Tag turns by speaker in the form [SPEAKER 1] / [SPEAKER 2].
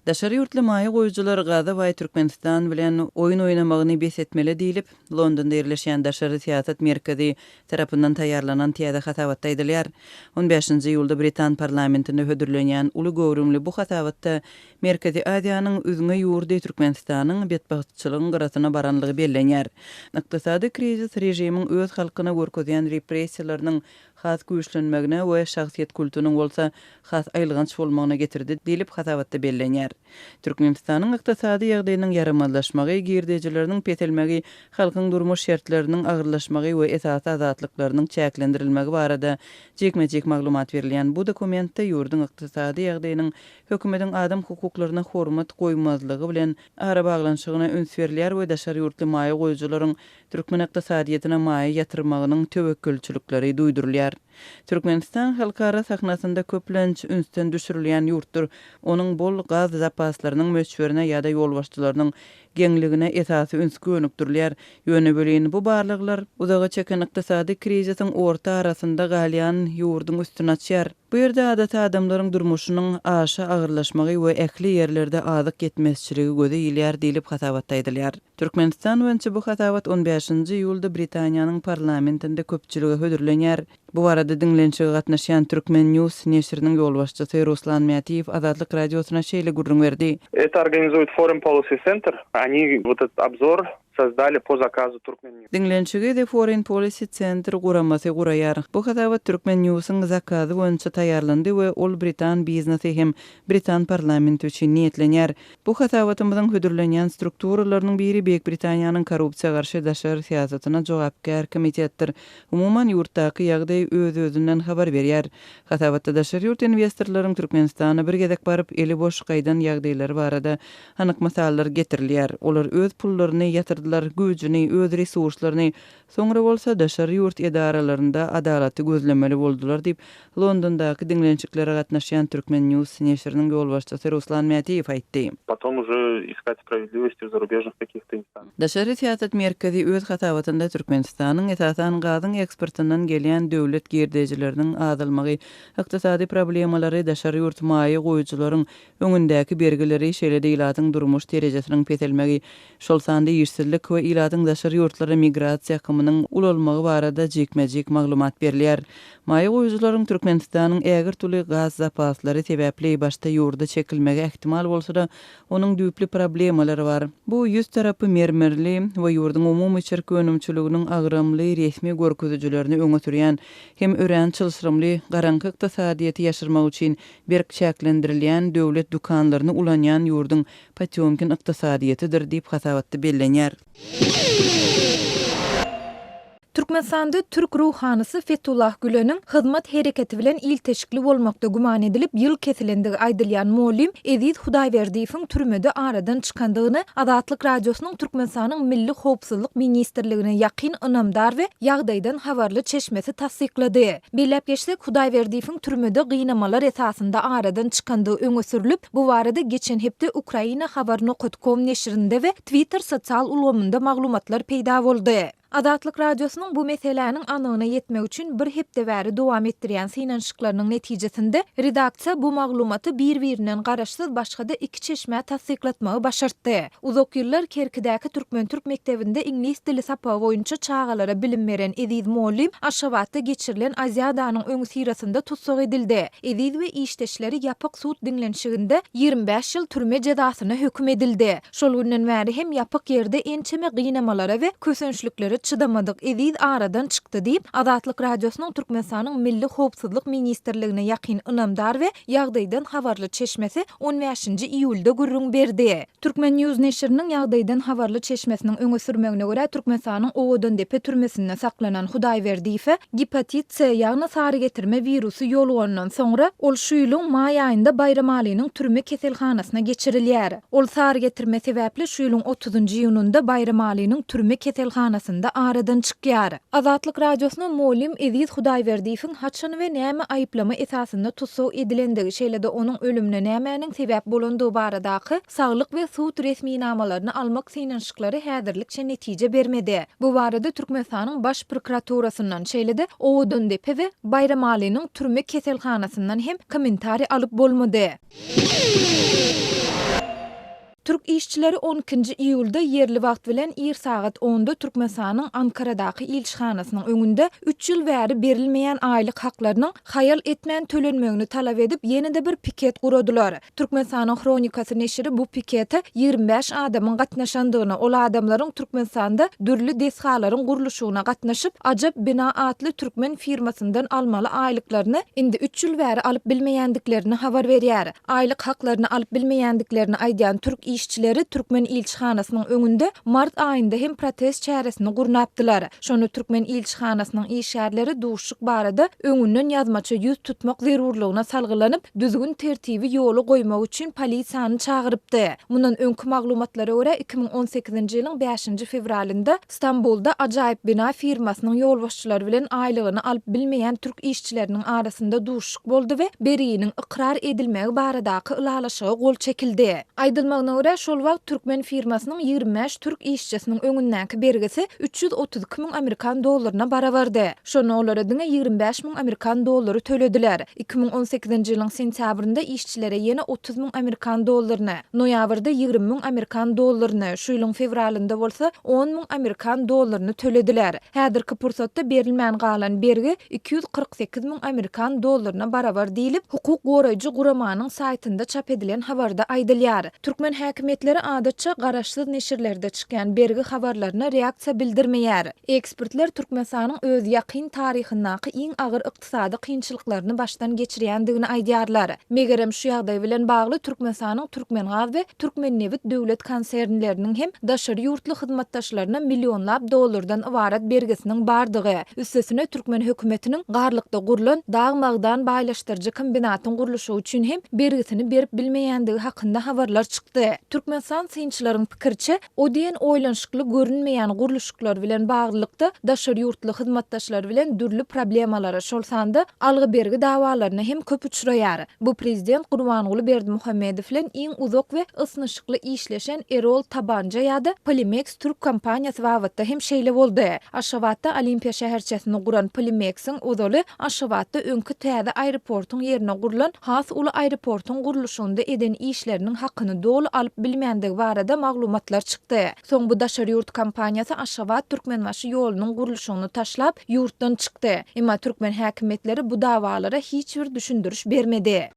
[SPEAKER 1] Daşary ýurtly maýa goýujylar gaza baý Türkmenistan bilen oýun oýnamagyny bes etmeli diýlip, Londonda ýerleşýän Daşary syýasat merkezi tarapyndan taýýarlanan täze hasabatda aýdylýar. On bäşinji iýulda britan parlamentinde hödürlenýän uly göwrümli bu hasabatda Merkezi Aziýanyň üzňe ýurdy Türkmenistanyň betbagtçylygyň gyrasyna baranlygy bellenýär. Ykdysady krizis režimiň öz halkyna görkezýän repressiýalarynyň has güýçlenmegine we şahsyýet kultunyň bolsa has aýylganç bolmagyna getirdi diýlip, hasabatda bellenýär. Türkmenistanyň ykdysady ýagdaýynyň ýaramazlaşmagy, girdejileriniň peselmegi, halkyň durmuş şertleriniň agyrlaşmagy we esasy azatlyklarynyň çäklendirilmegi barada jikme-jik maglumat berilýän bu dokumentde ýurduň ykdysady ýagdaýynyň hökümetiň adam hukuklaryna hormat goýmazlygy bilen arabaglanyşygyna üns berilýär we daşary ýurtly maýa goýujylaryň türkmen ykdysadyýetine maýa ýatyrmagynyň töwekgelçilikleri duýdurylýar. Türkmenistan halkara sahnasynda köplenç ünsden düşürilýän ýurtdur. Onuň bol gaz zapaslarynyň möçberine ýa-da ýolbaşçylarynyň geňligine esasy üns gönükdirilýär. Ýöne welin, bu barlaglar uzaga çeken ykdysady krizisiň orta arasynda galýan ýurduň üstüni açýar. Bu ýerde adaty adamlaryň durmuşynyň aşa agyrlaşmagy we ähli ýerlerde azyk ýetmezçiligi göze ilýär diýlip hasabatda aýdylýar. Türkmenistan boýunça bu hasabat on bäşinji iýulda Britaniýanyň parlamentinde köpçülige hödürlenýär. Bu barada diňlenişige gatnaşýan Turkmen. News neşiriniň ýolbaşçysy Ruslan Mätiýew Azatlyk Radiosyna şeýle gürrüň berdi.
[SPEAKER 2] Это organizuет Foreign Policy Center. Oni вот этот obzor sozdali po zakazu Turkmen. News.
[SPEAKER 1] Diňlenişigi The Foreign Policy Center guramasy guraýar. Bu hasabat Turkmen. News-yň zakazy boýunça taýýarlandy we ol britan biznesi hem britan parlamenti üçin niýetlenýär. Bu hasabatymyzyň hödürlenýän strukturalarynyň biri Beýik Britaniýanyň korrupsiýa garşy daşary syýasatyna jogapkär komitetdir. Umuman, ýurtdaky ýagdaý öz-özünden habar berýär. Hasabatda daşary ýurt inwestorlaryň Türkmenistana bir gezek baryp, eli boş gaýdan ýagdaýlary barada anyk mysallar getirilýär. Olar öz pullaryny ýatyrdylar, güýjüni, öz resurslaryny, Soňra bolsa daşary ýurt edaralarynda adalaty gözlemeli boldular diýip, Londondaky diňlenişiklere gatnaşýan Turkmen. News neşiriniň ýolbaşçysy Ruslan Mätiýew aýtdy.
[SPEAKER 2] Potom уже iskать spravedlivosti w zarubežnyh kakih-to instansiýah.
[SPEAKER 1] Daşary syýasat merkezi öz hasabatynda Türkmenistanyň, esasan, gazyň eksportyndan gelýän döwlet girdejileriniň azalmagy, ykdysady problemalary, daşary ýurt maýa goýujylaryň öňündäki bergileri, şeýle-de ilatyň durmuş derejesiniň peselmegi, şol sanda işsizlik we ilatyň daşary ýurtlara migrasiýa akymynyň ulalmagy barada jikme-jik maglumat berilýär. Maýa goýujylaryň Türkmenistanyň ägirt uly gaz zapaslary sebäpli başda ýurda çekilmegi ähtimal bolsa-da, onuň düýpli problemalary bar. Bu ýüz tarapy mermerli we ýurduň umumy içerki önümçiliginiň agramly resmi görkezijilerini öňe sürýän hem örän çylşyrymly garaňky ykdysadyýeti ýaşyrmak üçin berk çäklendirilýän döwlet dükanlaryny ulanýan ýurduň Potýomkin ykdysadyýetidir diýip hasabatda bellenýär.
[SPEAKER 3] Türkmenistanda türk ruhanysy Fetullah Güleniň Hyzmat hereketi bilen ilteşikli bolmakda güman edilip ýyl kesilendigi aýdylýan mugallym Eziz Hudaýberdiýewiň türmede aradan çykandygyny Azatlyk Radiosynyň Türkmenistanyň Milli howpsuzlyk ministrligine ýakyn ynamdar we ýagdaýdan habarly çeşmesi tassyklady. Belläp geçsek, Hudaýberdiýewiň türmede gynamalar esasynda aradan çykandygy öňe sürlüp, bu barada geçen hepde Ukraina Habar nokat kom neşirinde we Twitter sosial ulgamynda maglumatlar peýda boldy. Azatlyk Radiosynyň bu meseläniň anygyna ýetmek üçin bir hepde bäri dowam etdirýän synanyşyklarynyň netijesinde, redaksiýa bu maglumaty bir-birinden garaşsyz başga-da iki çeşmä tassyklatmagy başartdy. Uzak ýyllar Kerkidäki türkmen-türk mekdebinde iňlis dili sapagy boýunça çagalara bilim beren Eziz mugallym Aşgabatda geçirilen Aziadanyň öňüsyrasynda tussag edildi. Eziz we işdeşleri ýapyk sud diňlenişiginde 25 ýyl türme jezasyna höküm edildi. Şol günden bäri hem ýapyk ýerde ençeme gynamalara we kösençliklere çydamadyk Eziz aradan çykdy diýip, Azatlyk Radiosynyň Türkmenistanyň Milli howpsuzlyk ministrligine ýakyn ynamdar we ýagdaýdan habarly çeşmesi on bäşinji iýulda gürrüň berdi. Turkmen. News neşiriniň ýagdaýdan habarly çeşmesiniň öňe sürmegine görä, Türkmenistanyň Owadandepe türmesinde saklanan Hudaýberdiýewe gepatit C, ýagny sarygetirme wirusy ýolugandan soňra, ol şu ýylyň maý aýynda Baýramalynyň türme keselhanasyna geçirilýär. Ol sarygetirme sebäpli şu ýylyň otuzynjy iýunynda Baýramalynyň türme keselhanasynda aradan çykýar. Azatlyk Radiosyna mugallym Eziz Hudaýberdiýewiň haçan we näme aýyplama esasynda tussag edilendigi, şeýle-de onuň ölümine nämäniň sebäp bolandygy baradaky saglyk we sud resminamalaryny almak synanyşyklary häzirlikçe netije bermedi. Bu barada Türkmenistanyň Baş prokuraturasyndan, şeýle-de Owadandepe we Baýramalynyň türme keselhanasyndan hem kommentariý alyp bolmady. Türk işçileri on ikinji iýulda ýerli wagt bilen ir sagat onda Türkmenistanyň Ankaradaky ilçihanasynyň öňünde üç ýyl bäri berilmeýän aýlyk haklarynyň haýal etmän tölenmegini talap edip ýene-de bir piket guradylar. Türkmenistanyň Hronikasy neşiri bu pikete 25 adamyň gatnaşandygyny, ol adamlaryň Türkmenistanda dürli desgalaryň gurluşygyna gatnaşyp, Ajap bina atly türkmen firmasyndan almaly aýlyklaryny indi üç ýyl bäri alyp bilmeýändiklerini habar berýär. Aýlyk haklaryny alyp bilmeýändiklerini aýdýan türk işçileri türkmen ilçihanasynyň öňünde mart aýynda hem protest çäresini gurnapdylar. Şonda türkmen ilçihanasynyň işgärleri duşuşyk barada öňünden ýazmaça ýüz tutmak zerurlygyna salgylanyp, düzgün-tertibi ýola goýmak üçin polisiýany çagyrypdy. Mundan öňki maglumatlara görä, 2018-nji ýylyň bäşinji fewralynda Stambulda Ajaýyp bina firmasynyň ýolbaşçylary bilen aýlygyny alyp bilmeýän türk işçileriniň arasynda duşuşyk boldy we berginiň ykrar edilmegi baradaky ylalaşyga gol çekildi. Aýdylmagyna görä, şol wagt türkmen firmasynyň 25 türk işçisiniň öňündäki bergisi 332 müň amerikan dollaryna barabardy. Şonda olara diňe 25 müň amerikan dollary tölediler. 2018-nji ýylyň sentýabrynda işçilere ýene 30 müň amerikan dollaryny, noýabrda 20 müň amerikan dollaryny, şu ýylyň fewralynda bolsa on müň amerikan dollaryny tölediler. Häzirki pursatda berilmän galan bergi 248 müň amerikan dollaryna barabar diýlip, hukuk goraýjy guramanyň saýtynda çap edilen habarda aýdylýar. Türkmen häkimiýetleri adatça garaşsyz neşirlerde çykýan bergi habarlaryna reaksiýa bildirmeýär. Ekspertler Türkmenistanyň öz ýakyn taryhyndaky iň agyr ykdysady kynçylyklaryny başdan geçirýändigini aýdýarlar. Megerem şu ýagdaý bilen bagly Türkmenistanyň Türkmengaz we Türkmennebit döwlet konsernleriniň hem daşary ýurtly hyzmatdaşlaryna millionlap dollardan ybarat bergisiniň bardygy, üstesine türkmen hökümetiniň Garlykda gurlan dag-magdan baýlaşdyryjy kombinatyň gurluşygy üçin hem bergisini berip bilmeýändigi hakynda habarlar çykdy. Türkmenistan synçylaryň pikiriçe, O diýen oýlanyşykly görünmeýän gurluşyklar bilen baglylykda daşary ýurtly hyzmatdaşlar bilen dürli problemalara, şol sanda algy-bergi dawalaryna hem köp uçraýar. Bu prezident Gurbanguly Berdimuhamedow bilen iň uzak we ysnyşykly işleşen Erol Tabanja ýa-da Polimeks türk kompaniýasy babatda hem şeýle boldy. Aşgabatda Olimpiýa şäherçesini guran Polimeksiň ozaly Aşgabatda öňki täze aeroportuň ýerine gurlan has uly aeroportuň gurluşygynda eden işleriniň hakyny doly alyp bilmändigi barada maglumatlar çykdy. Soň bu daşary ýurt kompaniýasy Aşgabat-Türkmenbaşy ýolunyň gurluşygyny taşlap, ýurtdan çykdy. Emma türkmen häkimiýetleri bu dawalara hiç bir düşündiriş bermedi.